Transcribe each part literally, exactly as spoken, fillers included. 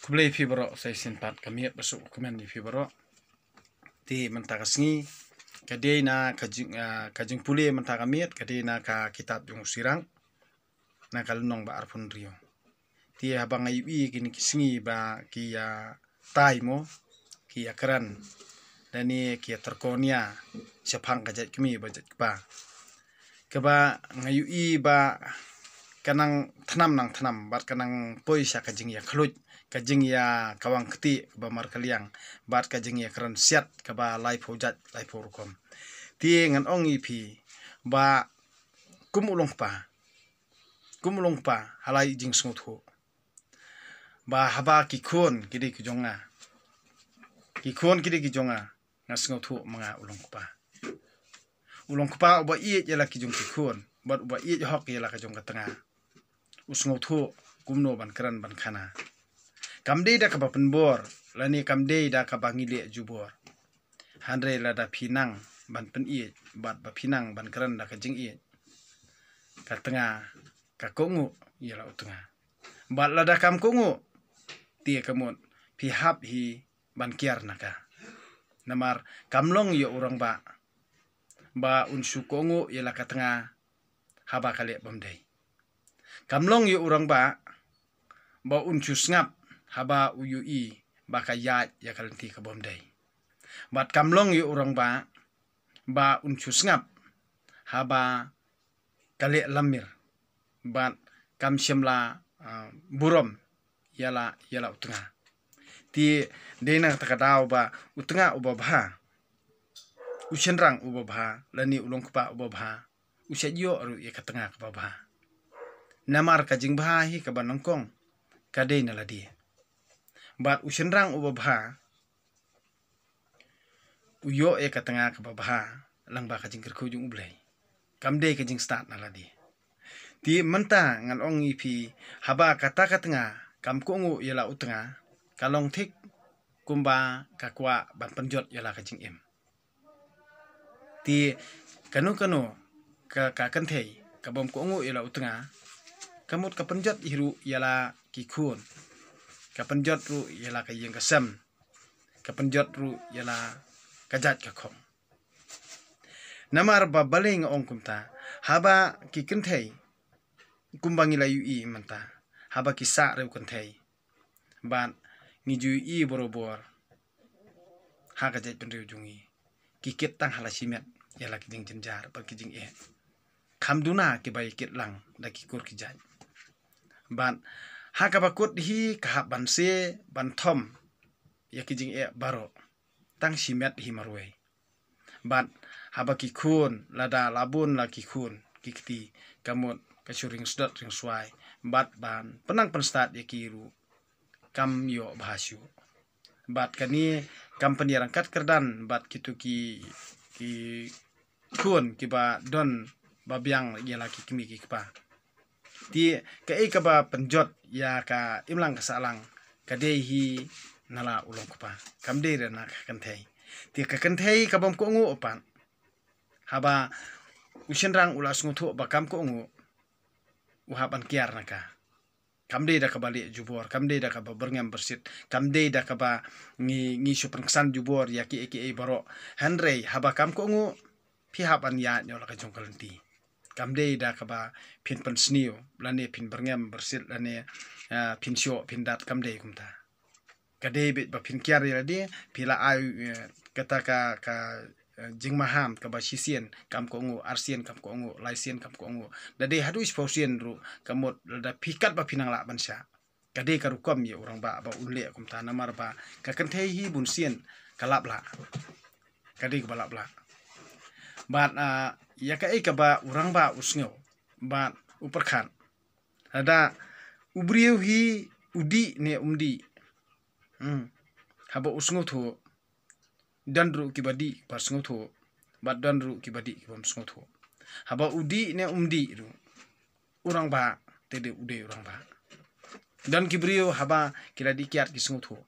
Khublei phi baroh sa shisien pat, ka miet ba suk kumne ïa phi baroh. Te mynta ka sngi ka dei na ka jing, ah, ka jingpule mynta ka miet ka dei na ka kitab jong u Sirang, na ka lynnong ba arphew hynriew. Te haba nga ïohi kine ki sngi ba ki ïa tai mo, ki ïa kren, lane ki ïa tyrkon ïa shaphang ka jait kmie bad jait kpa, kaba nga ïohi ba ka nang thnam nang thnam bad ka nang poi sha ka jingïakhluit, ka jingïakawang kti kaba markylliang, bad ka jingïakren siat kaba laiphew jait laiphew rukom. Te ngan ong ïa phi ba kum u longkpa, kum u longkpa ha la i jingsngewthuh ba haba ki khun ki dei ki jong nga, ki khun ki dei ki jong nga, nga sngewthuh ma nga u longkpa. U longkpa uba ïeit ïa la ki jong ki khun bad uba ïeit hok ïa la ka jong ka tnga, u sngewthuh kumno ban kren ban khana. Kam dei da kaba pynbor lane kam dei da kaba ngi leh jubor. Hynrei lada phi nang ban pynïeit bad ba phi nang ban kren da ka jingïeit, ka tnga ka kohnguh ïa la u tnga. Bad lada kam kohnguh, te ka mut phi hap hi ban kiar na ka. Namar kam long ïa u rangbah ba un shu kohnguh ïa la ka tnga haba ka leh bym dei. Kam long ïa u rangbah ba un shu sngap haba u ïohi ba ka ïaid ïa ka lynti ka bym dei. Bad kam long ïa u rangbah ba un shu sngap haba ka leh lamir bad kam shym la, ah, burom ïa la, ïa la u tnga. Te dei na kata ka daw ba u tnga uba bha, u shynrang uba bha lane u longkpa uba bha, u shait ïoh ruh ïa ka tnga kaba bha. Namar ka jingbha hi kaba nyngkong ka dei na lade. Bad u shynrang uba bha u ïoh ïa ka tnga kaba bha lyngba ka jingkyrkhu jong U Blei. Kam dei ka jingstad na lade. Te mynta ngan ong ïa phi, haba kata ka tnga kam kohnguh ïa la u tnga, ka long thik kumba ka kwah ban pynjot ïa la ka jingim. Te kano kano ka, ka kynthei ka bym kohnguh ïa la u tnga, ka mut ka pynjot hi ruh ïa la ki khun, ka pynjot ruh ïa la ka ïing ka sem, ka pynjot ruh ïa la ka jait ka khong. Namar ba balei nga ong kumta, haba ki kynthei kumba ngi la ïohi mynta, haba ki sah riew kynthei bad ngi ju ïohi borabor ha ka jaitbynriew jong ngi, ki kit tang ha la shimet ïa la ki jingjynjar bad ki jingeh. Kham duna kiba ïa kit lang da ki kur ki jait. Bad ha kaba kut hi ka hap ban se ban thom ïa ki jingeh baroh tang shimet hi marwei. Bad haba ki khun, lada la bun la ki khun ki kti, ka mut ka shu ring sdot ring swai bad ban pynnang pynstad ïa ki ruh kam ïoh bha shuh. Bad kane kam pynïarangkat kyrdan bad kito ki, ki khun kiba don ba biang ïa la ki kmie ki kpa. Te kaei kaba pynjot ïa ka imlang ka sahlang, ka dei hi na la u longkpa, kam dei re na ka kynthei. Te ka kynthei ka bym kohnguh pat, haba u shynrang u la sngewthuh ba kam kohnguh, u hap ban kiar na ka. Kam dei da kaba leh jubor, kam dei da kaba byrngem byrsit, kam dei da kaba ngi, ngi shu pynksan jubor ïa kiei kiei baroh. Hynrei haba kam kohnguh, phi hap ban ïaid noh la ka jong ka lynti. Kam dei da kaba phin pynsniew lane phin byrngem byrsit lane, ah, phin shoh phin dat, kam dei kumta. Ka dei beit ba phin kiar ïa lade, phi la ai, eh, kata ka, ka, eh, jingmaham kaba shisien kam kohnguh, arsien kam kohnguh, laisien kam kohnguh. Da dei haduh shiphew sien ruh ka mut, lada phi, katba phi nang lah ban shah. Ka dei ka rukom ïa u rangbah ba un leh kumta, namar ba ka kynthei hi bunsien ka lap lah. Ka dei kaba lap lah. Bad, ah, ïa kaei kaba u rangbah u sngew bad u pyrkhat, lada u briew hi u dih ne um dih. Hmm. Haba u sngewthuh, don ruh kiba dih ba sngewthuh, bad don ruh kiba dih ki bym sngewthuh. Haba u dih ne um dih ruh, u rangbah te dei u dei u rangbah. Don ki briew haba ki la dih kiad ki sngewthuh.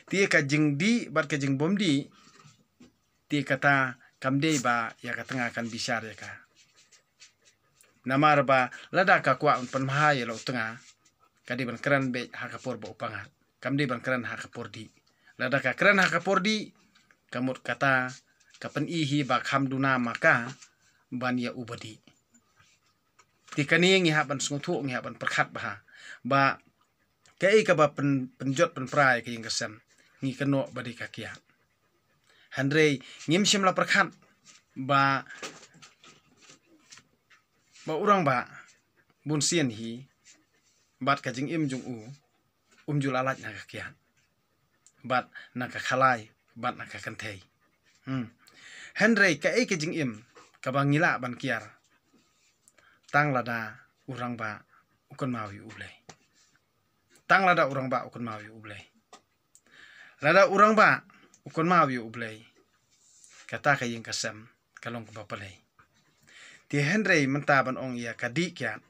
Te ka jingdih bad ka jingbymdih, te kata kam dei ba ïa ka tnga kan bishar ïa ka. Namar ba lada ka kwah ban pynbha ïa la u tnga, ka dei ban kren beit ha ka por ba u pangat. kam dei ban kren ha ka por dih. Lada ka kren ha ka por dih, ka mut kata ka pyni hi ba kham duna ma ka ban ïa u ba dih. Te kane ngi hap ban sngewthuh, ngi hap ban pyrkhat bha ba kaei kaba pyn, pynjot pynpra ïa ka ïing ka sem, ngi kynnoh ba dei ka kiad. Hynrei ngim shym la pyrkhat ba, ba u rangbah bunsien hi bad ka jingim jong u um ju la lait na ka kiad bad na ka khalai bad na ka kynthei. Hmm. Hynrei kaei ka jingim kaba ngi lah ban kiar? Tang lada u rangbah u kynmaw ïa u Blei. Tang lada u rangbah u kynmaw ïa u Blei. Lada u rangbah u kynmaw ïa u Blei, kata ka ïing ka sem ka long kaba pynlei. Te hynrei mynta ban ong ïa ka dih kiad,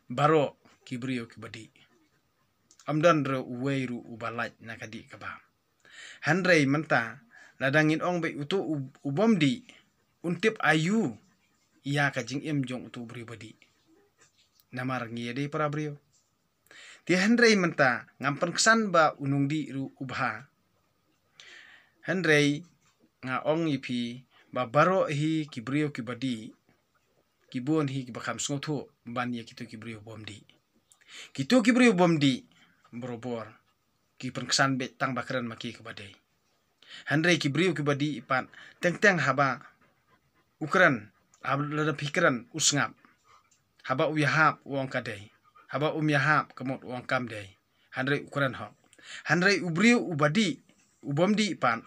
baroh ki briew kiba dih. Ym don ruh uwei ruh uba lait na ka dih ka bam. Hynrei mynta lada ngin ong beit uto u, u bym dih, un tip aïu ïa ka jingim jong uto u briew ba dih? Namar ngi ïa dei para briew. Te hynrei mynta ngam pynksan ba u nongdih ruh u bha. Hynrei nga ong ïa phi ba baroh hi ki briew kiba dih, ki bun hi kiba kham sngewthuh ban ïa kito ki briew bym dih. Kito ki briew bym dih, barabor ki pynksan beit tang ba kren ma ki kaba dei. Hynrei ki briew kiba dih pat, teng teng haba u kren, haba lada phi kren u sngap. Haba u ïahap u ong ka dei. Haba um ïahap ka mut u ong kam dei. Hynrei u kren hok. Hynrei u briew uba dih, u bym dih pat,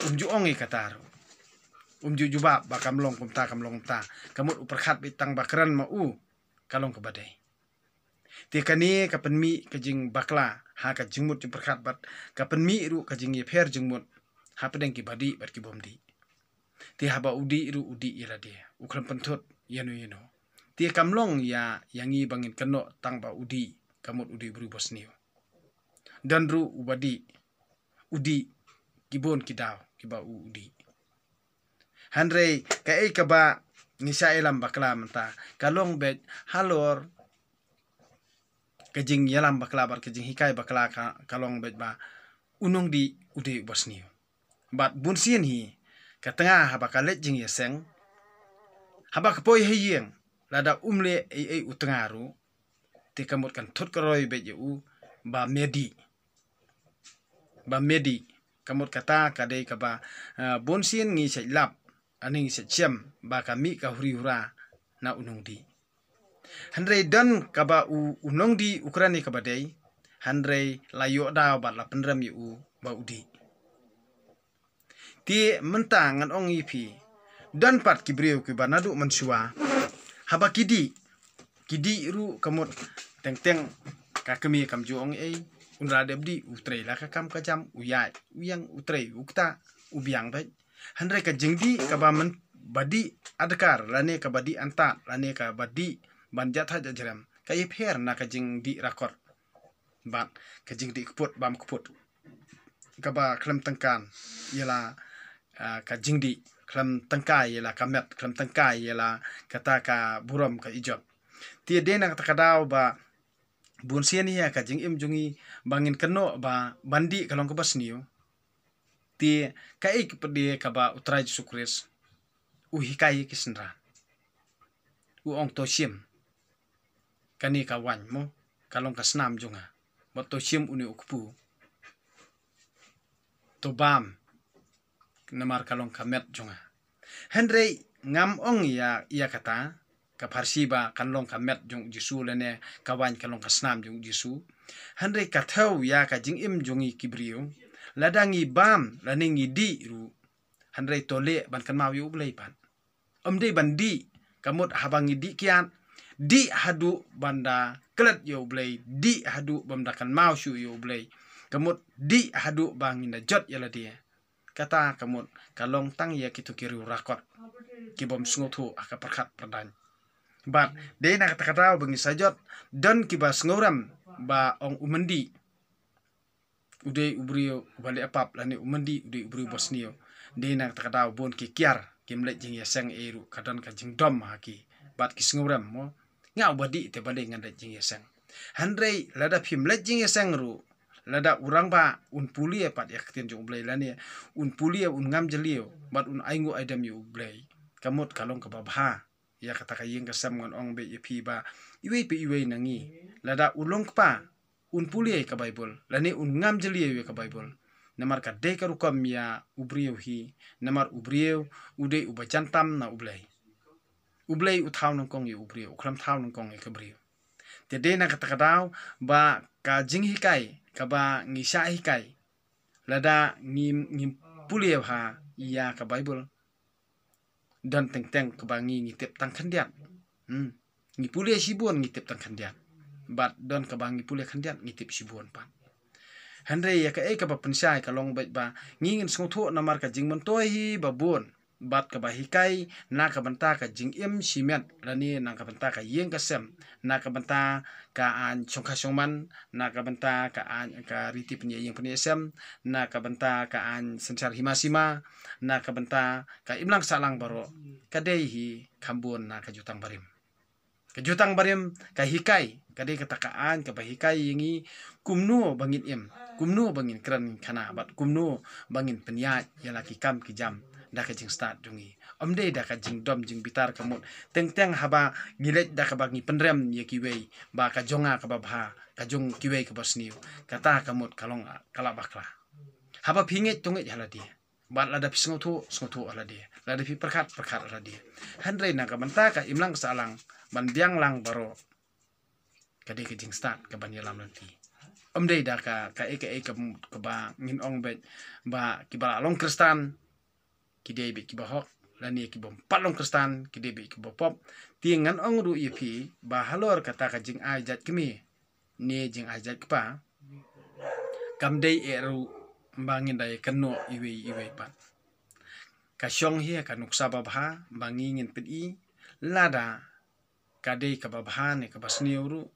um ju ong ïa kata ruh. Um ju jubab ba kam long kumta, kam long kumta. Ka mut u pyrkhat beit tang ba kren ma u, ka long kaba dei. Te kane ka pynmih ka jingbakla ha ka jingmut jingpyrkhat bad ka pynmih ruh ka jingïapher jingmut hapdeng kiba dih bad ki bym dih. Te haba u dih ruh u dih ïa lade, u khlem pynthut ïano ïano. Te kam long ïa, ïa ngi ba ngin kynnoh tang ba u dih, ka mut u dei u briew ba sniew. Don ruh uba dih, u dih, ki bun ki daw kiba u, u dih. Hynrei kaei kaba ngi sa ïalam bakla mynta ka long beit halor ka jingïalam bakla bad ka jinghikai bakla ka, ka long beit ba u nongdih u dei uba sniew. Bad bunsien hi ka tnga haba ka leit jingïaseng, haba ka poi ha ïing, lada um leh ei ei u tnga ruh, te ka mut kan thut ka roi beit ïa u ba me dih. Ba me dih, ka mut kata ka dei kaba, ah, bunsien ngi shet lap, ani ngi shet shem ba ka mih ka huri hura na u nongdih. Hynrei don kaba u, u nongdih u kren ïa kaba dei, hynrei la ïoh daw bad la pynrem ïa u ba u dih. Te mynta ngan ong ïa phi, don pat ki briew kiba naduh mynshuwa, haba ki dih, ki dih ruh ka mut teng teng ka kmie kam ju ong ei, un la dep dih u trei la ka kam ka jam, u ïaid, u ïeng, u trei, u ktah, u biang beit. Hynrei ka jingdih kaba myn, ba dih adkar, lane kaba dih antad, lane kaba dih ban jat ha jrem, ka ïapher na ka jingdih rakot bad ka jingdih kput bam kput. Kaba khlem tyngkai ïa la, ah, ka jingdih, khlem tyngkai ïa la ka met, khlem tyngkai ïa la kata ka burom ka ijot. Te dei na kata ka daw ba bunsien ïa ka jingim jong ngi ba ngin kynnoh ba ban dih ka long kaba sniew. Te kaei ka pyrdi kaba U Trai Jisu Khrist u hikai ïa ki synran. U ong to shim. Kane ka waiñ mo, ka long ka snam jong nga. Bad to shim une u kpu. To bam. Namar ka long ka met jong nga. Hynrei ngam ong ïa, ïa kata, ka pharshi ba kan long ka met jong u Jisu lane ka waiñ ka long ka snam jong u Jisu. Hynrei ka thew ïa ka jingim jong ngi ki briew. Lada ngi bam, lane ngi dih ruh. Hynrei to leh ban kynmaw ïa U Blei pat. Ym dei ban dih, ka mut haba ngi dih kiad. Dih haduh ban da klet ïa U Blei, dih haduh ban da kynmaw shuh ïa U Blei. Ka mut dih haduh ba ngin da jot ïa lade. Kata ka mut ka long tang ïa kito ki riewrakot. Ki bym sngewthuh ha ka pyrkhat pyrdaiñ. Bad dei na kata ka daw ba ngi sa jot, don kiba sngewrem ba ong u myndi u dei u briew uba leh pap lane u myndi u dei u briew ba sniew. Dei na kata ka daw bun ki kiar kim leit jingïaseng ei ruh ka don ka jingdom ha ki. Bad ki sngewrem mo. Nga uba dih te balei ngan leit jingïaseng. Hynrei lada phim leit jingïaseng ruh, Lada u rangbah un pule pat ïa ka ktien jong U Blei lane un pule, un ngam jylliew bad un ainguh aidem ïa U Blei, ka mut ka long kaba bha. Ïa kata ka ïing ka sem ngan ong beit ïa phi ba iwei pa iwei na ngi, lada u long kpa un pule ïa ka Baibl lane un ngam jylliew ïa ka Baibl, namar ka dei ka rukom ïa u briew hi, namar u briew u dei uba jan tam na U Blei. U Blei u thaw nyngkong ïa u briew, u khlem thaw nyngkong ïa ka briew. Te dei na kata ka daw ba ka jinghikai kaba ngi shah hikai, lada ngi, ngi pule bha ïa ka Baibl, don teng teng kaba ngi, ngi tip tang khyndiat. Hmm. Ngi pule shibun ngi tip tang khyndiat. Bad don kaba ngi pule khyndiat ngi tip shibun pat. Hynrei ïa kaei kaba pynshai ka long beit ba ngi ngin sngewthuh namar ka jingmyntoi hi ba bun. Bad kaba hikai na ka bynta ka jingim shimet lane na ka bynta ka ïing ka sem, na ka bynta ka aiñ shongkha shongman, na ka bynta ka aiñ ka riti pynïaid ïing pynïaid sem, na ka bynta ka aiñ synshar hima sima, na ka bynta ka imlang sahlang baroh, ka dei hi kham bun na ka jutang barim. Ka jutang barim ka hikai, ka dei kata ka aiñ kaba hikai ïa ngi kumno ba ngin im, kumno ba ngin kren khana bad kumno ba ngin pynïaid ïa la ki kam ki jam da ka jingstad jong ngi. Ym dei da ka jingdom jingbitar, ka mut teng teng haba ngi leit da kaba ngi pynrem ïa kiwei ba ka jong nga kaba bha, ka jong kiwei kaba sniew, kata ka mut ka long ka la bakla. Haba phi ngeit to ngeit ha lade. Bad lada phi sngewthuh, sngewthuh ha lade. Lada phi pyrkhat, pyrkhat ha lade. Hynrei na ka bynta ka imlang sahlang ban biang lang baroh, ka dei ka jingstad kaban ïalam lynti. Ym dei da ka, kaei kaei ka, kaba ngin ong beit ba kiba la long Khristan ki dei beit kiba hok, lane kiba ym pat long Khristan ki dei beit kiba pop. Te ngan ong ruh ïa phi ba halor kata ka jingai jait kmie ne jingai jait kpa, kam dei eh ruh ba ngin da ïakynnoh iwei iwei pat. Ka shong hi ha ka nuksa babha ba ngi ngin pyni lada ka dei kaba bha ne kaba sniew ruh,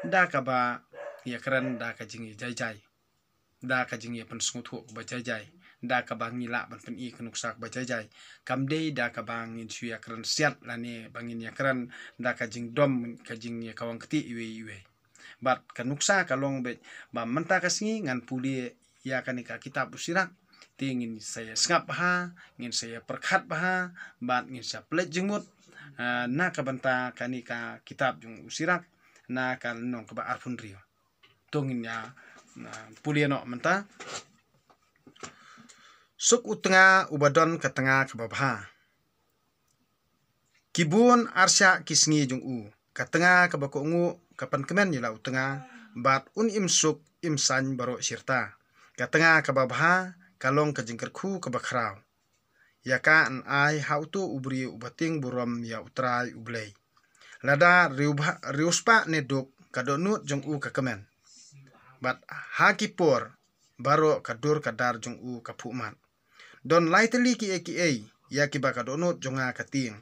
da kaba ïakren da ka jingïajaijai, da ka jingïapynsngewthuh kaba jaijai, da kaba ngi lah ban pyni ka nuksa kaba jaijai. Kam dei da kaba ngin shu ïakren siat lane ba ngin ïakren da ka jingdom, ka jingïakawang kti iwei iwei. Bad ka nuksa ka long beit ba mynta ka sngi ngan pule ïa kane ka kitab U Sirak. Te ngin sa ïa sngap bha, ngin sa ïa pyrkhat bha, bad ngin sa pynleit jingmut, ah, na ka bynta kane ka kitab jong U Sirak, na ka lynnong kaba arphew hynriew. To ngin ïa, ah, pule noh mynta. Suk u tnga uba don ka tnga kaba bha. Ki bun arshah ki sngi jong u, ka tnga kaba kohnguh ka pynkmen ïa la u tnga, bad un im suk im saiñ baroh shirta. Ka tnga kaba bha ka long ka jingkyrkhu kaba khraw. Ïa ka yn ai ha uto u briew uba tieng burom ïa U Trai U Blei. Lada riewbha-, riewspah ne duk, ka dohnud jong u ka kmen. Bad ha ki por baroh ka dur ka dar jong u ka phuh mat. Don lai tylli kiei kiei ïa kiba ka dohnud jong nga ka tieng,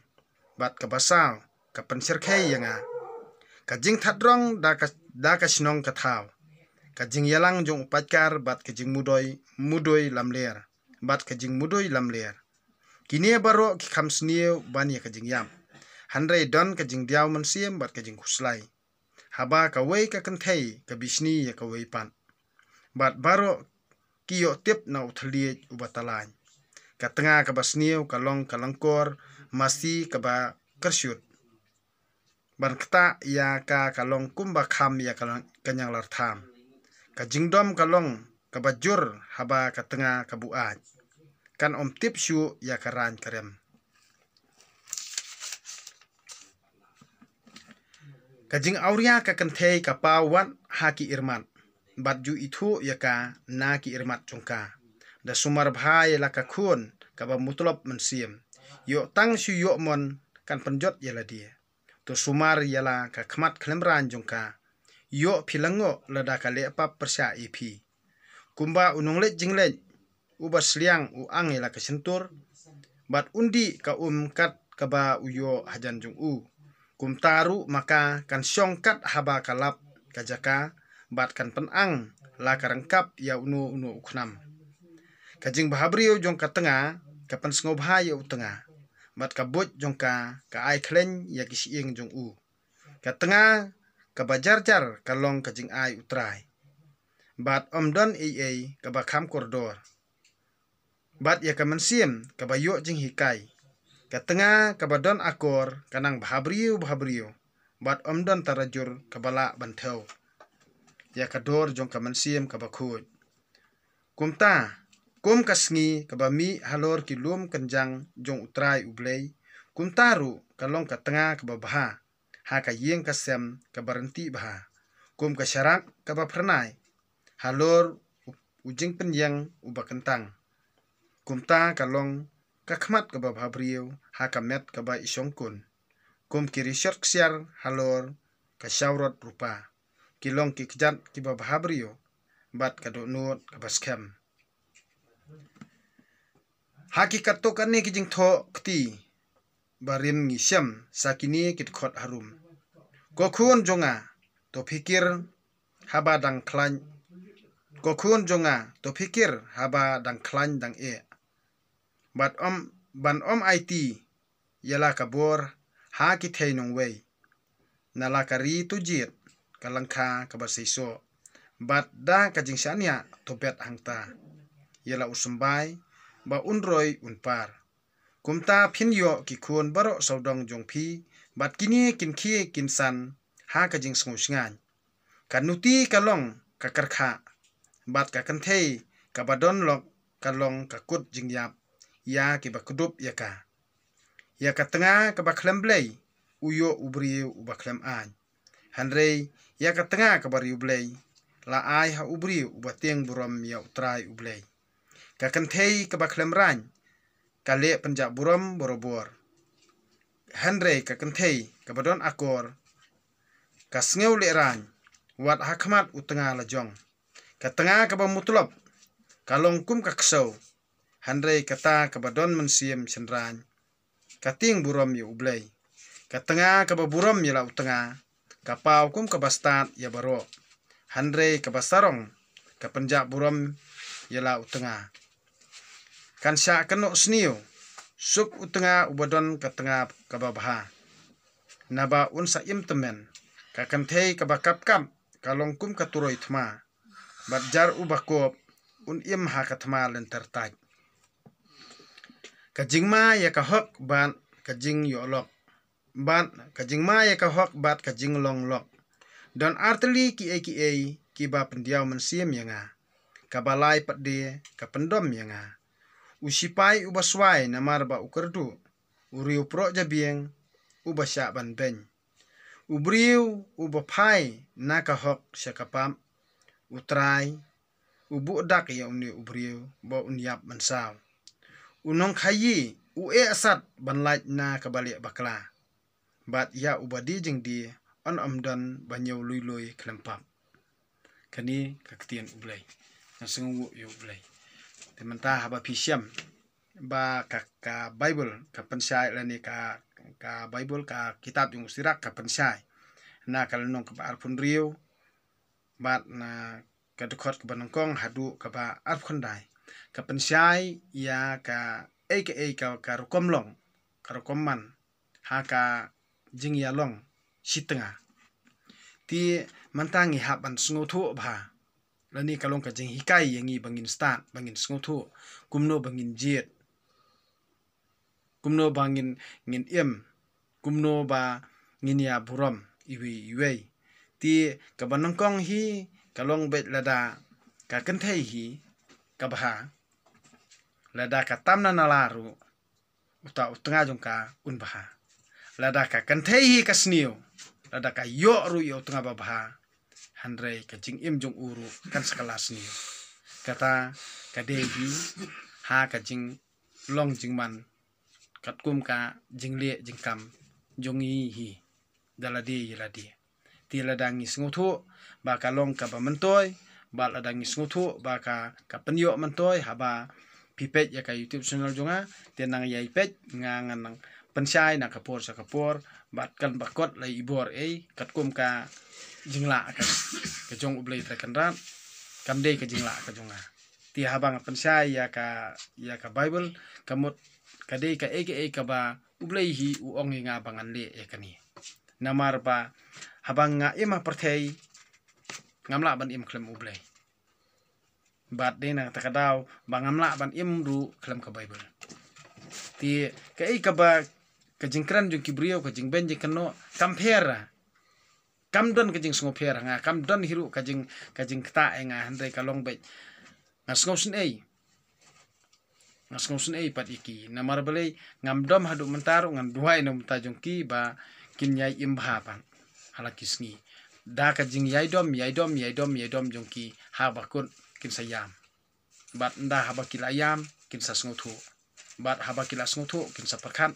bad kaba saw ka pynshyrkhei ïa nga. Ka jingthadrang da ka, da ka shnong ka thaw. Ka jingïalang jong u paidkar bad ka jingmudui, mudui lamler, bad ka jingmudui lamler. Kine baroh ki kham sniew ban ïa ka jingïap. Hynrei don ka jingdiaw mynsiem bad ka jingkhuslai. Haba kawei ka kynthei ka bishni ïa kawei pat. Bad baroh ki ïoh tip na u thylliej uba talain. Ka tnga kaba sniew ka long ka lyngkor masi kaba kyrshut. Ban ktah ïa ka ka long kumba kham ïa ka long, ka ñianglartham. Ka jingdom ka long kaba jur haba ka tnga ka buaid. Kan ym tip shuh ïa ka raiñ ka rem. Ka jingawria ka kynthei ka paw wat ha ki irmat, bad ju ithuh ïa ka na ki irmat jong ka. Da sumar bha ïa la ka khun kaba mutlop mynsiem. Ïoh tang shu ïoh mon kan pynjot ïa lade. To sumar ïa la ka khmat khlem raiñ jong ka. Ïoh phi lyngngoh lada ka leh pap pyrshah ïa phi. Kumba u nongleit jingleit uba sliang u ang ïa la ka shyntur, bad un dih ka um kat kaba u ïoh hajan jong u. Kumta ruh ma ka kan shong kat haba ka lap ka jaka, bad kan pynang la ka ryngkap ïa uno uno u khnam. Ka jingbhabriew jong ka tnga ka pynsngewbha ïa u tnga, bad ka buit jong ka ka ai khleiñ ïa ki shyieng jong u. Ka tnga kaba jar jar ka long ka jingai U Trai. bad ym don ei ei kaba kham kordor. Bad ïa ka mynsiem kaba ïoh jinghikai, ka tnga kaba don akor ka nang bhabriew bhabriew, bad ym don tarajur kaba lah ban thew ïa ka dor jong ka mynsiem kaba khuid. Kumta, kum ka sngi kaba mih halor ki lum kynjang jong U Trai U Blei, kumta ruh ka long ka tnga kaba bha ha ka ïing ka sem kaba rynti bha. Kum ka sharak kaba phyrnai halor u, u jingpynïeng uba kyntang, kumta ka long ka khmat kaba bhabriew ha ka met kaba ishongkun. Kum ki rishot ksiar halor ka shawrot rupa, ki long ki kjat kiba bhabriew bad ka dohnud kaba skhem. Ha ki katto katne ki jingthoh kti barim ngi shem sa kine ki dkhot harum. Ko khun jong nga, to phikir haba dang khlaiñ. Ko khun jong nga, to phikir haba dang khlaiñ dang eh. Bad ym, ban ym aiti ïa la ka bor ha ki thei nongwei. Na la ka ri to jied ka lyngkha kaba seisoh, bad da ka jingshaniah to bet hangta ïa la u symbai ba un roi un par. Kumta phin ïoh ki khun baroh sawdong jong phi, bad kine kin khie kin san ha ka jingsngewsngaiñ. Ka nuti ka long ka kyrkhah, bad ka kynthei kaba don lok ka long ka kut jingïap ïa kiba kdup ïa ka. Ïa ka tnga kaba khlem Blei u ïoh u briew uba khlem aiñ. Hynrei ïa ka tnga kaba riewblei la ai ha u briew uba tieng burom ïa U Trai U Blei. Ka kynthei kaba khlem raiñ ka leh pynjah burom borabor. Hynrei ka kynthei kaba don akor ka sngew lehraiñ wat ha khmat u tnga la jong. Ka tnga kaba mutlop ka long kum ka ksew, hynrei kata kaba don mynsiem shynraiñ ka tieng burom ïa U Blei. Ka tnga kaba burom ïa la u tnga ka paw kum kaba stad ïa baroh, hynrei kaba sarong ka pynjah burom ïa la u tnga. Kan shah kynnoh sniew, suk u tnga uba don ka tnga kaba bha, naba un sa im tymmen. Ka kynthei kaba kapkap ka long kum ka turoi thma, bad jar uba kop un im ha ka thma lynter tait. Ka jingma ïa ka hok bad ka jingïoh lok, bad ka jingma ïa ka hok bad ka jinglong lok. Don artylli kiei kiei kiba pyndiaw mynsiem ïa nga. Kaba lai pat de ka pyndom ïa nga. U sipai uba swai namar ba u kyrduh, u riewproh jabieng uba shah ban beiñ. U briew uba phai na ka hok sha ka pap, U Trai u buh dak ïa une u briew ba un ïap mynsaw. U nongkhaïi u eh sat ban lait na kaba leh bakla, bad ïa uba die jingdie yn ym don ba ñiew lui lui khlem pap. Kane ka ktien U Blei. Nga sngewnguh ïa U Blei. Te mynta haba phi shem ba ka, ka Baibl ka pynshai lane ka, ka Baibl ka kitab jong u Sirak ka pynshai na ka lynnong kaba arphew hynriew bad na ka dkhot kaba nyngkong haduh kaba arphew khyndai, ka pynshai ïa kaei kaei ka, ka rukom long, ka rukom man ha ka jingïalong shi tnga. Te mynta ngi hap ban sngewthuh bha, lane ka long ka jinghikai ïa ngi ba ngin stad, ba ngin sngewthuh kumno ba ngin jied, kumno ba ngin, ngin im, kumno ba ngin ïa burom iwei iwei. Te kaba nyngkong hi ka long beit lada ka kynthei hi ka bha, lada ka tam na nala ruh, uta u tnga jong ka un bha. Lada ka kynthei hi ka sniew, lada ka ïoh ruh ïa u tnga ba bha, hynrei ka jingim jong u ruh kan sa kylla sniew. Kata ka dei hi ha ka jinglong jingman, katkum ka jingleh jingkam jong ngi hi da lade ïa lade. Te lada ngi sngewthuh ba ka long kaba myntoi, bad lada ngi sngewthuh ba ka, ka pynïoh myntoi, haba phi peit ïa ka YouTube channel jong nga, te nang ïai peit, nga ngan nang pynshai na ka por sha ka por, bad kan ba kot la i bor ei, katkum ka jinglah ka, ka jong U Blei Trai Kynrad, kam dei ka jinglah ka jong nga. Te haba nga pynshai ïa ka, ïa ka Baibl, ka mut ka dei kaei kaei kaba U Blei hi u ong ïa nga ba ngan leh ïa kane. Namar ba haba nga im ha pyrthei, ngam lah ban im khlem U Blei. Bad dei na kata ka daw ba ngam lah ban im ruh khlem ka Baibl. Te kaei kaba ka jingkren jong ki briew, ka jingbein jingkynnoh kam pher. Kam don ka jingsngewpher nga, kam don hi ruh ka jing, ka jingktah ïa nga, hynrei ka long beit nga sngewsynei. Nga sngewsynei pat ïa ki. Namar balei, ngam dom haduh mynta ruh, ngan duwai na bynta jong ki ba kin ïai im bha pat ha la ki sngi. Da ka jingïai dom, ïai dom, ïai dom, ïai dom jong ki, haba kut kin sa ïam. Bad ynda haba ki la ïam, kin sa sngewthuh. Bad haba ki la sngewthuh, kin sa pyrkhat.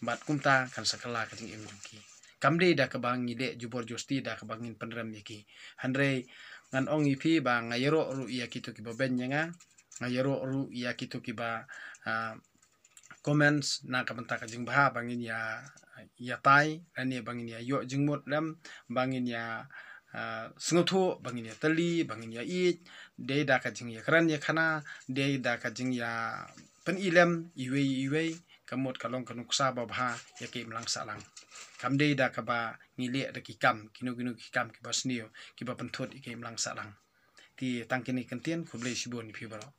Bad kumta kan sa kylla ka jingim jong ki. Kam dei da kaba ngi leh jubor josti, da kaba ngin pynrem ïa ki. Hynrei ngan ong ïa phi ba nga ïaroh ruh ïa kito kiba bein ïa nga. Nga ïaroh ruh ïa kito kiba, ah, comments na ka bynta ka jingbha ba ngin ïa, ïa tai, lane ba ngin ïa ïoh jingmut lem, ba ngin ïa, ah, sngewthuh, ba ngin ïa teli, ba ngin ïa ïeit, dei da ka jingïakren ïakhana, dei da ka jingïa pyni lem iwei iwei, ka mut ka long ka nuksa babha ïa ka imlang sahlang. Kam dei da kaba ngi leh da ki kam, kino kino ki kam kiba sniew, kiba pynthut ïa ka imlang sahlang. Te tang kine ki kyntien, khublei shibun ïa phi baroh.